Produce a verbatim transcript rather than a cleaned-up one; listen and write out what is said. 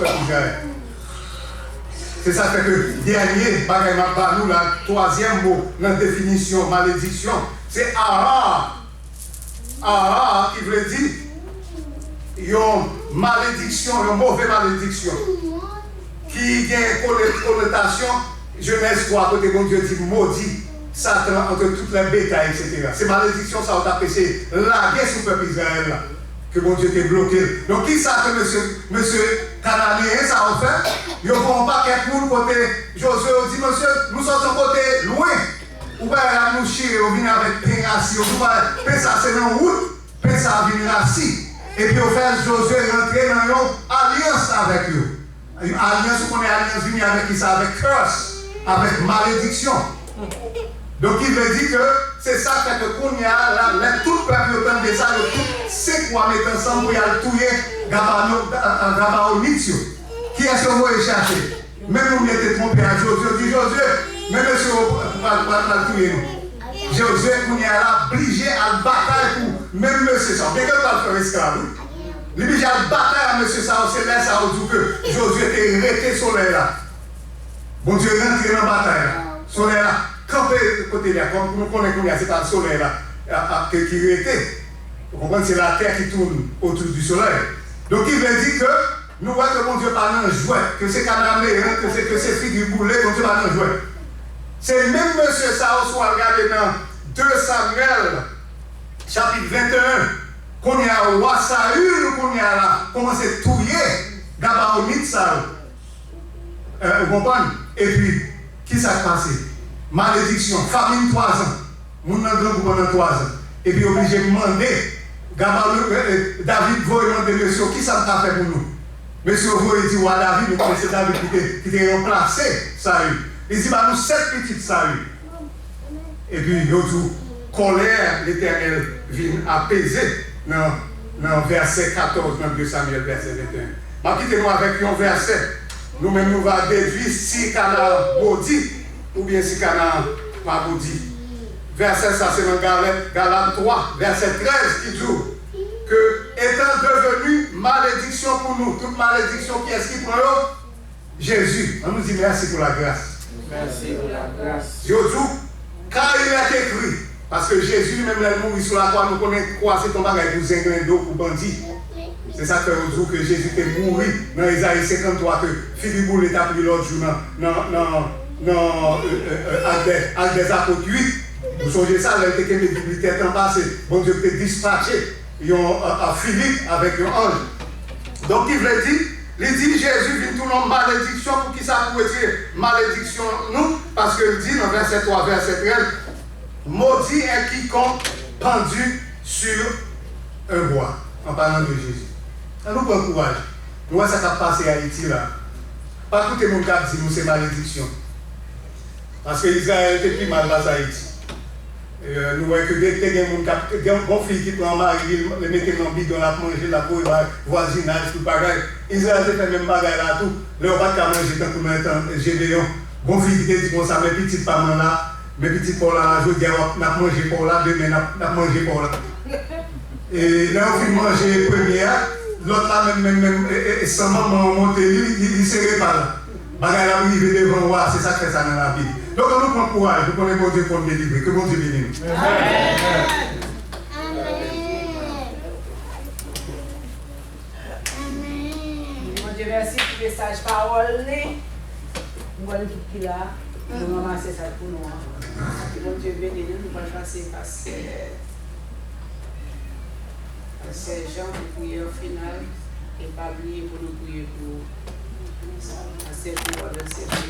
pèp Izrayèl. Se sa k fè ke dènye bagay m ap ba nou la, twazyèm mo nan definisyon malediksyon, se ara. Ara ki vle di yon malediksyon, yon move malediksyon ki gen kono-, konotasyon Jenèz twa, kote Bondye di, modi Satan entre toutes les bétails, et cetera. Se malediksyon sa yo t ap eseye lage sou pèp Izrayèl la, ke Bondye te bloke l. Donk, ki sa ke mesye, mesye Kananeyen sa yo fè? Yo pran yon pakèt moun kote Jozye, yo di, mesye, nou sòti yon kote lwen. Ou pa wè la nou chire, yo vini avèk pen rasi, yo tou pa wè pen sa se nan wout, pen sa vin rasi. Epi yo fè Jozye rantre nan yon alyans avèk yo. Alyans, ou konnen alyans vini avèk ki sa? Avèk curse, avèk malediksyon. Donk, ki vle di ke se sa k fè ke kounye a la, lè tout pèp yo tande sa, yo tout senk wa mete ansanm pou y al touye Gabano-, Gabaonit yo. Kiyès yo voye chache? Menm moun yo te twonpe a Jozye, yo di, Jozye, men mesye yo pral, pral, pral touye nou. Jozye kounye a la blije al batay pou menm mesye sa yo. Gen kèk pral fè yo esklav, wi. Li blije al batay a mesye sa yo, se lè sa yo di w ke Jozye te rete solèy la. Bondye rantre nan batay la. Solèy la kanpe kote li a. Kòm nou konnen kounye a, se pa solèy la a, a, ke, ki rete. Ou konprann? Se latè ki tourne autour du soleil. Donk, ki vle di ke nou wè ke Bondye pa nan jwèt, ke se kanameran, ke se, ke se figi boule, Bondye pa nan jwèt. Se menm mesye sa yo, si w al gade nan de Samyèl, chapit venteyen, kounye a, wa Sayil, kounye a la, kòmanse touye Gabaonit sa yo. Eh, ou konprann? Epi, ki sa k pase? Malediksyon, famin twazan. Moun nan grangou pandan twazan. Epi yo blije mande, Gaba-, eh, eh, David voye mande mesye yo, "Ki sa m ka fè pou nou?" Mesye yo voye di wa David, nou konnen se David ki te, ki te ranplase Sayil. Li di, "Ba nou sèt pitit Sayil." Epi yo di w, kòlè Letènèl vin apeze nan, nan vèsè katòz nan de Samyèl, vèsè venteyen. M ap kite nou avèk yon vèsè. Nou menm nou va dedui si Kanaan modi oubyen si Kanaan pa modi. Vèsè sa se nan Galè-, Galat twa, vèsè trèz ki di w ke etan devenu malediksyon pou nou, tout malediksyon, kiyès ki pran yo? Jezi. Ann nou di, mèsi pou lagras. Mèsi pou lagras. Yo di w, car il est écrit. Paske Jezi li menm, lè l mouri sou lakwa, nou konnen kwa se t yon bagay pou zenglendo, pou bandi. Se sa k fè yo di w ke Jezi te mouri nan Ezayi senkanntwa, ke figi boule t ap li lòt jou nan, nan, nan, nan, euh, euh, euh, Actes des, Actes des Apôtres uit. Nou sonje sa, lè l te kenbe Bib li tèt anba, se Bondye ki te dispatche yon, a, a Filip avèk yon anj. Donk, ki vle di, li di Jezi vin tounen yon malediksyon. Poukisa? Pou retire malediksyon nou, paske l di nan vèsè twa, vèsè trèz, maudit est quiconque pendu sur un bois, en parlant de Jésus. Ann nou pran kouraj. Nou wè sa k ap pase Ayiti la. Pa koute moun k ap di nou se malediksyon. Paske Izrayèl te pi mal pase Ayiti. E, nou wè ke te, te gen moun k ap, te gen yon fi ki pran mari li, li mete l nan bidon, l ap manje, l ap voye bay vwazinaj, tout bagay. Izrayèl te fè menm bagay la tou. Lè yo pa t ka manje tankou nan tan Jedeyon. Gon fi ki te di konsa, men pitit pa m lan la, men pitit pa w la la, jodi a w ap, n ap manje pa w la, demen n ap, n ap manje pa w la. E lè yo fin manje premye a, lòt la menm, menm, menm, e, e, e san manman an monte, li, li, li sere pa l. Bagay la rive devan wa, se sa k fè sa nan Labib. Donk, ann nou pran kouraj, nou konnen Bondye konn delivre. Ke Bondye beni nou. Amèn. Amèn. Bondye mèsi pou mesaj pawòl li. M kwè nou tout ki la, nou ranmase sa pou nou an. Ke Bondye beni nou, nou pral pase pastè, pastè Jean pou priyè final. E pa bliye pou nou priye pou pastè Pierre nan sèvi.